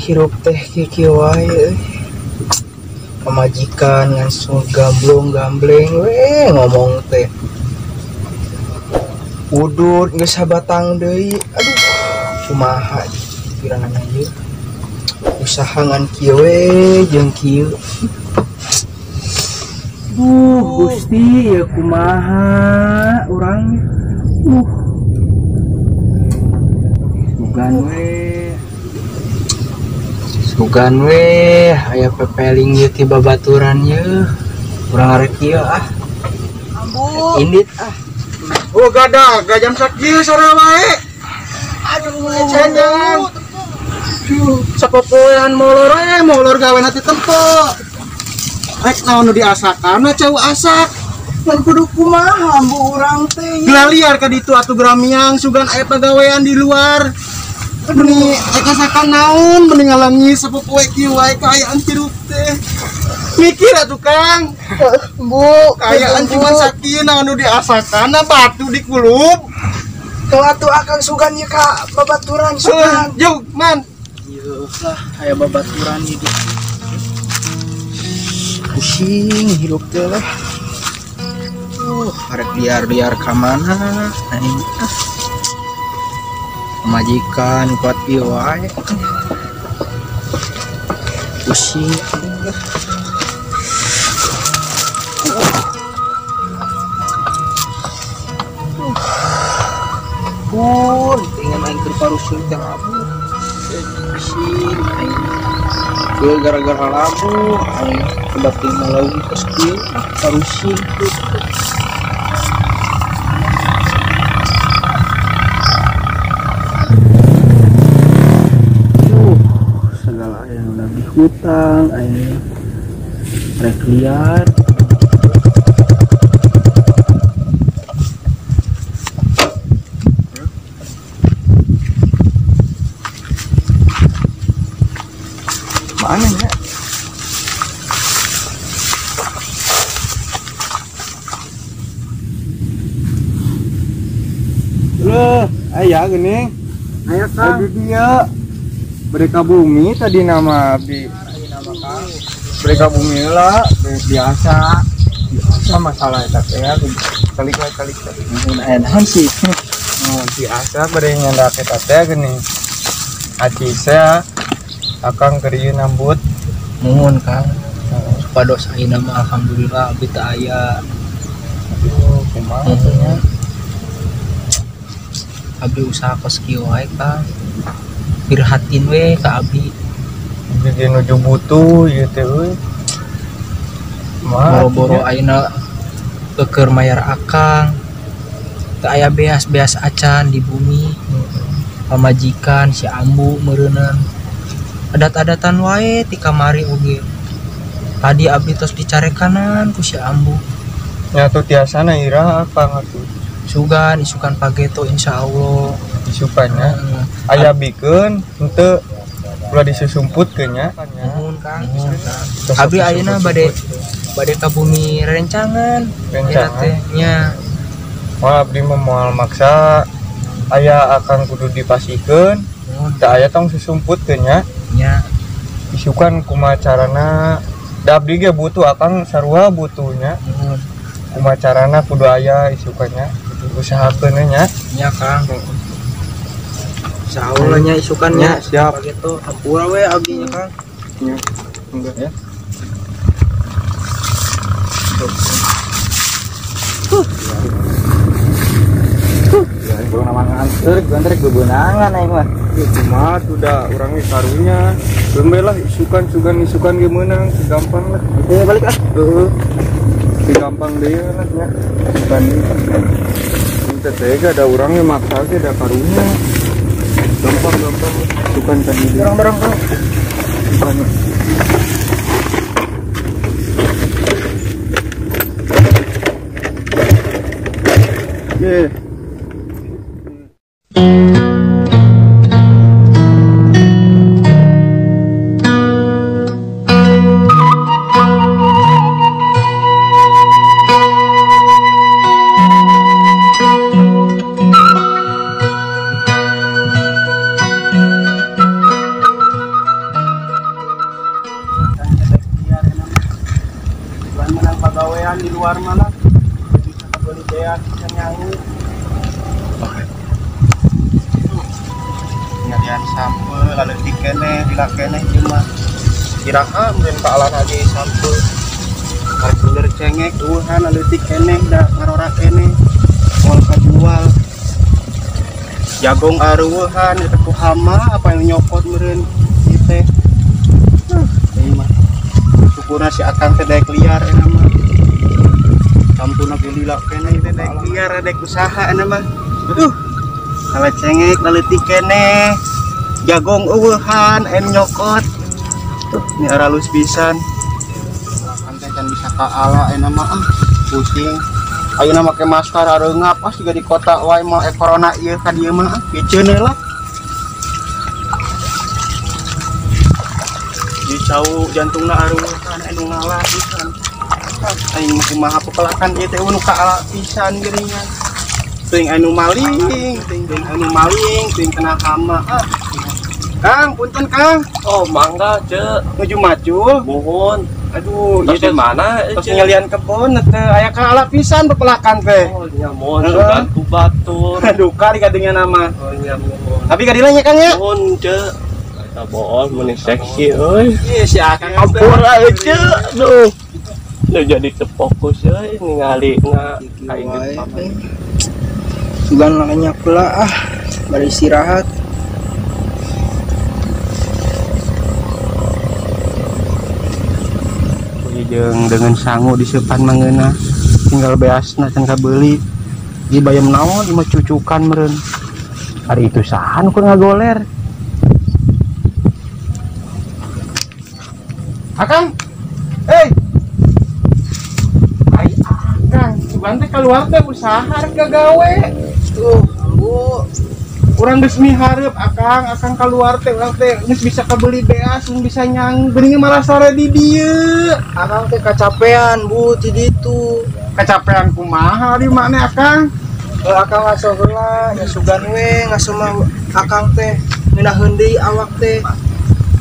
Hirup teh kieu wae euy. Pamajikan ngan gamblong gambleng we ngomong teh. Udut geus sabatang deui. Aduh, kumaha pikiran ieu. Usaha ngan kieu we jeung kieu. Duh, Gusti, ya kumaha urang. Sugan we. Sugan we, aya pepeling ieu ti babaturan ieu. Urang arek kieu ah. Ambu. Indit ah. Oh, gadah, jam sakieu sore wae. Aduh, cengan. Duh, sapopoean molor we, molor gawe na ti tempo. Rek naon nu diasakan, cau asak. Ngan kudu kumaha ambu urang teh. Gelaliar ka ditu atuh gramiang sugan aya pagawean di luar. Meni rek asakan naon, meni ngalangi sapopoe kieu wae kaayaan hirup teh. Mikir atuh Kang. Bu, kaayaan cuma sakieu naon nu diasakan, batu dikulub. Teu atuh akang sugan ieu ka babaturan sugan. Jauh, man. Ieu lah aya babaturan ieu. Pusing hirup teh lah. Arek liar-liar ka mana aing ah. Pamajikan kuat ieu wae. Pusing lah. Pun tinggal main keur parusul teh labuh. Pusing aing. Ieu gara-gara labuh aing kebating malaung kos kieu parusul. Segala yang lagi hutang aing rek liar. Mana ya? Loh, aya geuning. Aya Kang. Di dieu. Mereka bumi tadi nama abdi. Mereka bumi lah, biasa. Biasa masalah eta teh ya. Kalik kalik. Mun aya naon sih? Oh, biasa bade nyandak eta teh geuning. Aci saya akang keur ieu nambut. Nuhun Kang. Supados ayeuna mah alhamdulillah abdi teu aya. Aduh, kumaha atuh nya? Abdi usaha kos kieu wae Kang. Pirhatin we ka abdi. Jadi nuju butuh ieu teh euy. Boro-boro ayeuna keur mayar akang. Teu aya beas-beas acan di bumi. Pamajikan si ambu meureunan. Adat-adatan wae ti kamari oge. Tadi abdi tos dicarekanan ku si ambu. Nya atuh tiasana iraha akang atuh. Sugan isukan pageto insyaallah. Isukannya aya bikeun henteu ulah disusumputkeun nya. Nuhun Kang. Abdi ayeuna bade ka bumi rencangan. Rencangan nya. Moal abdi mah moal maksa aya akang kudu dipasikeun. Teu aya tong susumputkeun nya. Nya. Isukan kumaha carana da abdi ge butuh akang sarua butuhnya. Kumaha carana kudu aya isukannya. Kudu usahakeun nya. Nya Kang. Insyaallah nya isukannya. Siap. Gitu. Hampura we abdi nya Kang. Nya. Enggak ya. Ya, belum nama nganter, nganter bebenangan aing mah. Kumaha tuh da urang ge karunya. Geumbe lah isukan sugan isukan ge meunang, gampang lah. Oke, balik ah. Heeh. Gampang deui lah nya. Isukan teu tega da urang ge maksa ge da karunya. Gampang-gampang isukan tadi. Barang-barang Kang. Isukan. Oke. sangu. Nyarian sampe laleutik keneh lila keneh ieu mah. Iraha meureun ka alan aja sampe. Karek bener cengek eueuhan laleutik keneh da ngarora keneh. Moal kajual. Jagong areueuhan eta ku hama apa yang nyokot meureun ieu teh. Ieu mah. Syukurna si akang teh daek liar eta mah. Kampungna ge lila keneh teh daek liar daek usaha eta mah. Aduh. Kala cengek laleutik keneh. Jagong eueuhan anu nyokot. Tuh, ini aralus pisan. Kan teh can bisa ka ala eta mah ah pusing. Ayeuna make masker areungap ah siga di kota wae moal corona ieu ka dieu mah ah piceun heula. Di cau jantungna areueuhan anu ngala pisan. Aing mah kumaha pepelakan ieu teh nu ka ala pisan geuningan. Teuing anu maling, teuing anu maling, teuing kena hama ah. Kang, punten Kang. Oh, mangga, Cek. Nuju macul. Muhun. Aduh, ieu teh mana? Tos nyalian kebon teh aya ka ala pisan pepelakan teh. Oh, nya mohon sugan ku batur. Duka di kadinya nama. Oh, nya mohon. Tapi kadilah nya Kang ya. Mohon, Cek. Eta bool meuni seksi euy. Ieu si Akang ampura euy, Cek. Duh. Lu jadi terfokus euy ningali na aing teh. Sugan nanya pula ah, bari istirahat. Jeung dengan sangu di sepan mangeuna tinggal beasna can kabeuli di bayam naon ieu mah cucukan meureun ari itu saha nu keur ngagoler Akang hei ai Akang sugan teh kaluar teh usaha rek gagawe tuh Bu urang geus mihareup Akang Akang kaluar teh urang teh geus bisa kabeli beas mun bisa nyang geuning malah sare di dieu. Akang teh kacapean Bu ti ditu. Kacapean kumaha di mana Akang? Heuh Akang ngaso heula nya sugan we ngaso mah Akang teh ngeunaheun deui awak teh.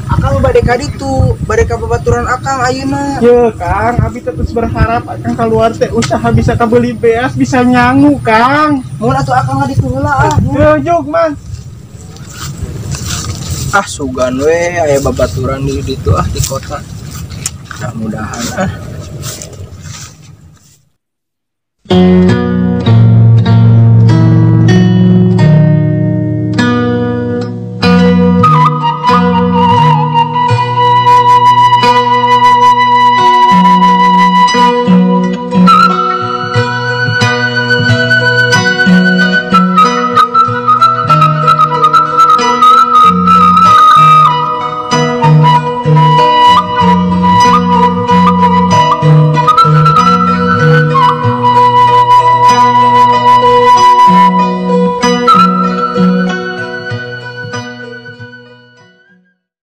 Akang bade ka ditu, bade ka babaturan Akang ayeuna. Ye Kang, abi teh terus berharap Akang kaluar teh usaha bisa kabeli beas, bisa nyangu Kang. Mun atuh Akang ka ditu heula ah. Heuh jug man. Ah sugan we aya babaturan di ditu ah di kota. Mudah-mudahan ah.